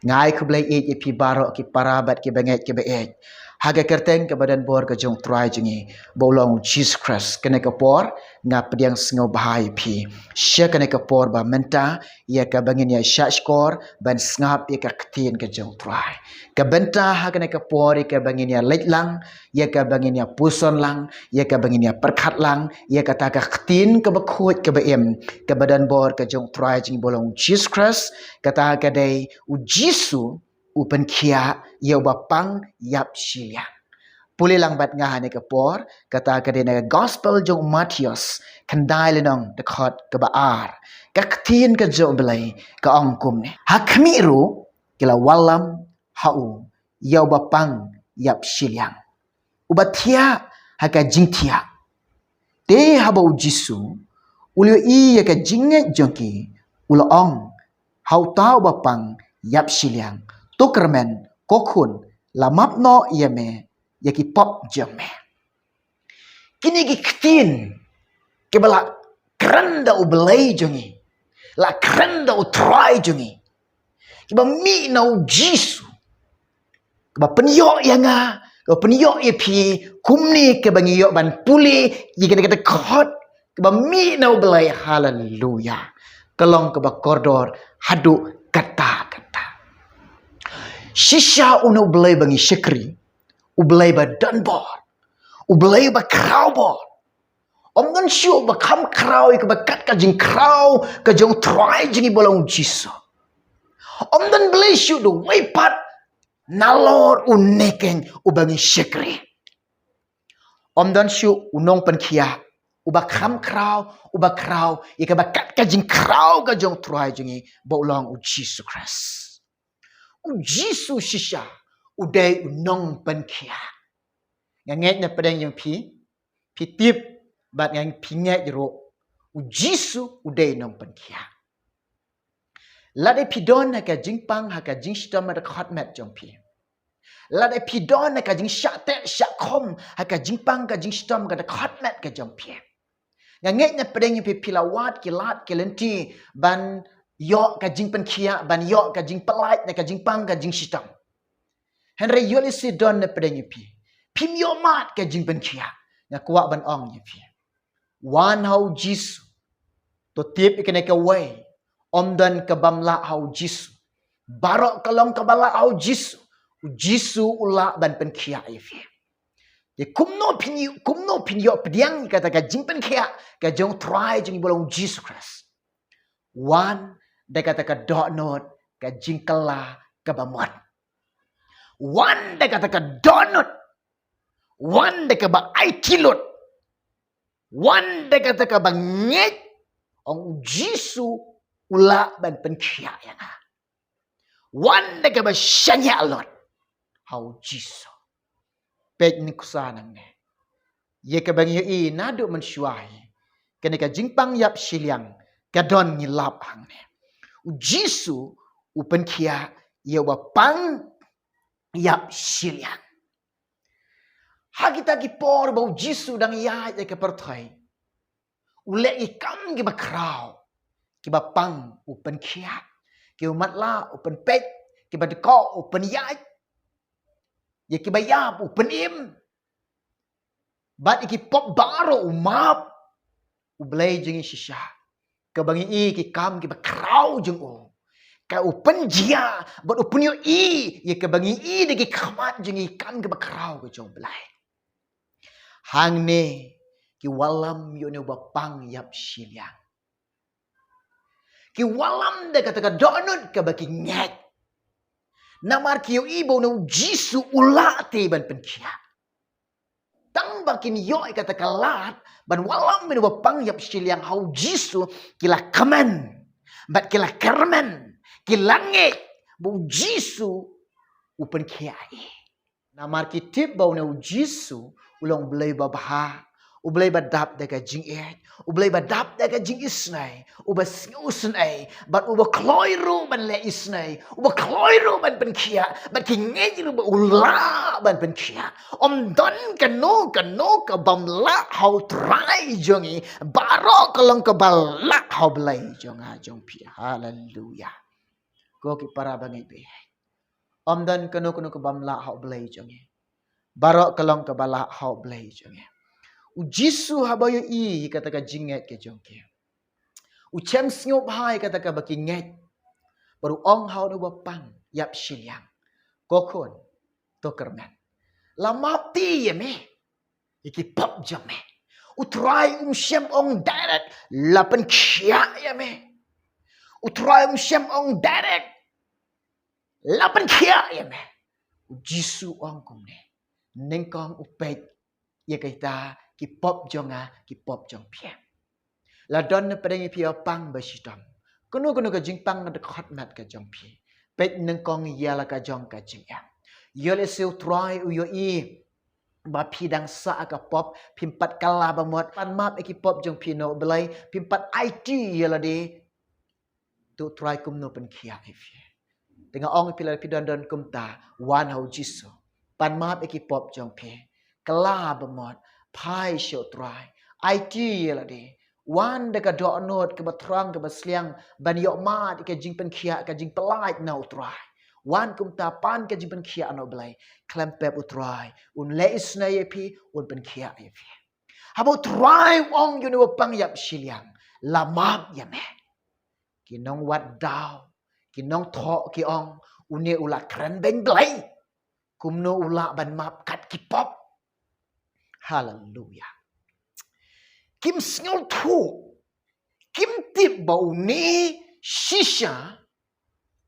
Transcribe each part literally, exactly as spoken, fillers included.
Nga ai khublei ïeit ïa phi baroh ki para bad ki bangeit ki baieit ha ka kyrteng kaba donbor ka jong U Trai jong ngi ba u long U Jisu Khrist. Kane ka por nga pdiang sngewbha ïa phi sha kane ka por ba mynta, ïa kaba ngin ïa shahshkor ban sngap ïa ka ktien ka jong U Trai. Ka bynta ha kane ka por ïa kaba ngin ïa leit lang, ïa kaba ngin ïa puson lang, ïa kaba ngin ïa pyrkhat lang ïa kata ka ktien kaba khuid kaba im, kaba donbor ka jong U Trai jong ngi ba u long U Jisu Khrist. Kata ka dei U Jisu u pynkhiah ïa uba pang ïap shiliang. Pule lang bad nga ha kane ka por, kata ka dei na ka Gospel jong u Mathaios, khyndai lynnong, dkhot kaba ar. Ka ktien ka jong U Blei ka ong kumne: Ha khmih ruh ki la wallam ha u ïa uba pang ïap shiliang, uba thiah ha ka jingthiah. Te haba U Jisu u la ïohi ïa ka jingngeit jong ki, u la ong ha uta uba pang ïap shiliang: To kyrmen, ko khun, la map noh ïa me ïa ki pop jong me. Kine ki ktien kiba la kren da U Blei jong ngi, la kren da U Trai jong ngi, kiba mih na U Jisu, kaba pynïoh ïa nga, kaba pynïoh ïa phi, kumne kaba ngi ïoh ban pule ïa kane ka dkhot kaba mih na U Blei. Haleluya. Ka long kaba kordor haduh katta katta. Shisha une U Blei ba ngi shakri, U Blei ba donbor, U Blei ba khraw bor. Ym don shuh ba kham khraw ïa kaba kat ka jingkhraw ka jong U Trai jong ngi ba u long U Jisu. Ym don Blei shuh da uwei pat nalor une keiñ uba ngi shakri. Ym don shuh u nongpynkhiah uba kham khraw, uba khraw ïa kaba kat ka jingkhraw ka jong U Trai jong ngi ba u long U Jisu Khrist. U Jisu shisha u dei u nongpynkhiah. Nga ngeit na pdeng jong phi, phi tip bad nga, phi ngeit ruh, U Jisu u dei u nongpynkhiah. Lada phi don ha ka jingpang, ha ka jingshitom, ha ka dkhot met jong phi, lada phi don ha ka jingshah teh shah khum ha ka jingpang, ka jingshitom, ka dkhot met ka jong phi, nga ngeit na pdeng jong phi, phi la wad ki lad ki lynti ban ïoh ka jingpynkhiah, ban ïoh ka jingpyllait na ka jingpang, ka jingshitom. Hynrei ïoh lehse don na pdeng jong phi, phim ïoh mad ka jingpynkhiah. Nga kwah ban ong ïa phi, wan ha U Jisu. To tip ïa kane kawei, ym don ka bym lah ha U Jisu. Baroh ka long kaba lah ha U Jisu. U Jisu u lah ban pynkhiah ïa phi. Te kumno phin ïoh, kumno phin ïoh pdiang ïa kata ka jingpynkhiah ka jong U Trai jong ngi ba u long U Jisu Khrist? Wan da kata ka dohnud ka jingkylla kaba mut. Wan da kata ka dohnud. Wan da kaba aiti lut. Wan da kata kaba ngeit, ong, U Jisu u lah ban pynkhiah ïa nga. Wan da kaba shaniah lut ha U Jisu. Peit nuksa nangne, ïa kaba ngi ïohi naduh mynshuwa hi, kane ka jingpang ïap shiliang ka don, ngi lap hangne, U Jisu u pynkhiah ïa uba pang ïap shiliang. Ha kita ki por ba U Jisu dang ïaid ïa ka pyrthei, u leh ki kam kiba khraw. Kiba pang u pynkhiah, kiba matlah u pynpeit, kiba dkoh u pynïaid, ïa kiba ïap u pynim, bad ïa ki pop baroh u map. U Blei jong ngi shisha, kaba ngi i ki kam kiba khraw jong u, ka u pynjia bad u pynïohi ïa kaba ngi i da ki khmat jong ngi, kam kiba khraw ka jong U Blei. Hangne ki wallam ïa une uba pang ïap shiliang. Ki wallam da kata ka dohnud kaba ki ngeit. Namar ki ïohi ba une U Jisu u lah te ban pynkhiah. Tang ba kin ïoh ïa kata ka lad ban wallam ïa une uba pang ïap shiliang ha U Jisu, ki la kmen bad ki la kyrmen, ki la ngeit ba U Jisu u pynkhiah ïa ki. Namar ki tip ba une U Jisu u long U Blei uba bha, U Blei uba dap da ka jingïeit, U Blei uba dap da ka jingisynei, uba sngewsynei, bad uba kloi ruh ban leh isynei, uba kloi ruh ban pynkhiah, bad ki ngeit ruh ba u lah ban pynkhiah. Ym don kano kano ka bym lah ha U Trai jong ngi, baroh ka long kaba lah ha U Blei jong nga jong phi. Haleluya. Ko ki para bangeit ba ïeit, Ym don kano kano ka bym lah ha u Blei jong ngi. Baroh ka long kaba lah ha u Blei jong ngi. U Jisu haba ïohi ïa kata ka jingngeit ka jong ki, u shem sngewbha ïa kata kaba ki ngeit. Bad u ong ha une uba pang ïap shiliang, ko khun, to kyrmen. La map te ïa me ïa ki pop jong me. U Trai um shem ong direct, la pynkhiah ïa me. U Trai um shem ong direct, la pynkhiah ïa me. U Jisu ong kumne, nyngkong u peit ïa kita ki pop jong nga, ki pop jong phi. La don na pdeng ïa phi ba pang ba shitom. Kano kano ka jingpang na dkhot met ka jong phi, peit nyngkong ïa la ka jong ka jingeh. Ïoh lehse u Trai u ïohi ba phi dang sah ka pop, phim pat kylla ba mut, pan map ïa ki pop jong phi na u Blei, phim pat aiti ïa lade. To u Trai kumno pynkhiah ïa phi? Te nga ong ïa phi, lada phi don don kumta, wan ha u Jisu, pan map ïa ki pop jong phi. Kylla ba mut, phai sha u Trai, aiti ïa lade. Wan da ka dohnud kaba thrang kaba shiliang ban ïoh mad ïa ka jingpynkhiah, ka jingpyllait na u Trai. Wan kumta, pan ka jingpynkhiah na u Blei. Khlem pep u Trai un leh isynei ïa phi, un pynkhiah ïa phi. Haba u Trai u ong ïa une uba pang ïap shiliang, la map ïa me, ki nongwad daw, ki nongthoh ki ong, une u la kren beiñ Blei, kumno u lah ban map kat ki pop? Haleluya. Kim sngewthuh, kim tip ba une shisha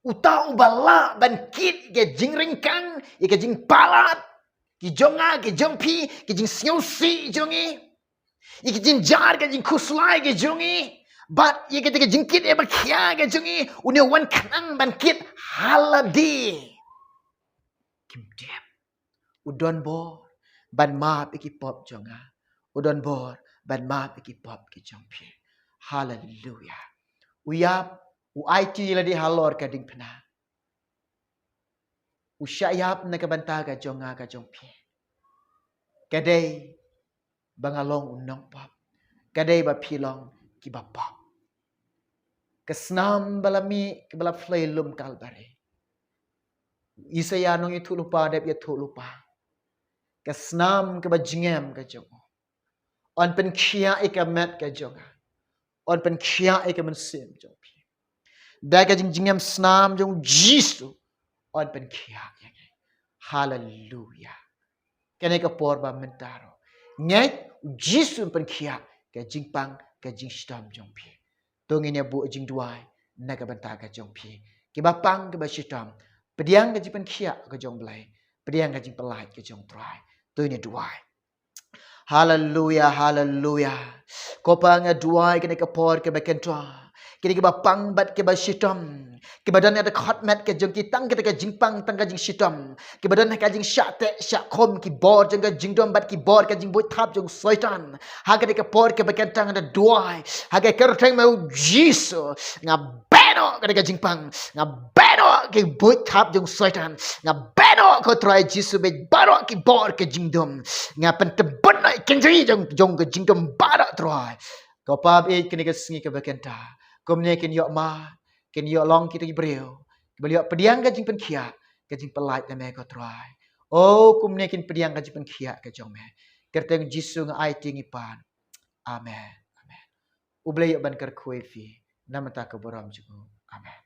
uta uba lah ban kit ïa ka jingryngkang, ïa ka jingpalat ki jong nga, ki jong phi, ki jingsngewsih jong ngi, ïa ki jingjar, ki jingkhuslai ki jong ngi, bad ïa kita ki jingkit ïa ba khia ki jong ngi, une u wan khnang ban kit ha lade. Kim tip. U don bor ban map ïa ki pop jong nga. U don bor ban map ïa ki pop ki jong phi. Haleluya. U ïap, u aiti ïa lade halor ka diengphna. U shah ïap na ka bynta ka jong nga, ka jong phi. Ka dei ba nga long u nongpop, ka dei ba phi long kiba pop. Ka snam ba la mih, kaba la phlei lum Kalbari. Isaïah nongïathuhlypa dep ïathuhlypa, ka snam kaba jingem ka jong u, yn pynkhiah ïa ka met ka jong nga, yn pynkhiah ïa ka mynsiem jong phi. Da ka jingjingem snam jong u Jisu, yn pynkhiah ïa ngi. Haleluya. Kane ka por ba mynta ruh, ngeit, u Jisu un pynkhiah ka jingpang, ka jingshitom jong phi. To ngin ïa buh jingduwai na ka bynta ka jong phi. Kiba pang, kiba shitom, pdiang ka jingpynkhiah ka jong u Blei, pdiang ka jingpyllait ka jong u Trai. To ngin ïa duwai. Haleluya, haleluya. Ko Pa, nga duwai kane ka por kaba kynta, kine kiba pang bad kiba shitom, kiba don ha dkhot met ka jong ki tang kata ka jingpang, tang ka jingshitom, kiba don ha ka jingshah teh shah khum ki bor jong ka jingdum bad ki bor ka jingbuit thap jong Soitan. Ha kane ka por kaba kynta nga duwai ha ka kyrteng u Jisu, nga ban noh kane ka jingpang, nga ban noh ki buit thap jong Soitan, nga ban noh, ko Trai Jisu, bad baroh ki bor ka jingdum. Nga pyntbit noh ïa ki jingdum jong ka jingdum baroh, Trai. Ko Pa, bad kane ka sngi kaba kynta, kumne kin ïoh mad, kin ïoh long kita ki briew kiba ïoh pdiang ka jingpynkhiah, ka jingpyllait na me, ko Trai. O, kumne kin pdiang ka jingpynkhiah ka jong me. Kyrteng Jisu nga aiti, ngi pan. Amen. Amen. U Blei u ban kyrkhu ïa phi na ka bynta ka burom jong u. Amen.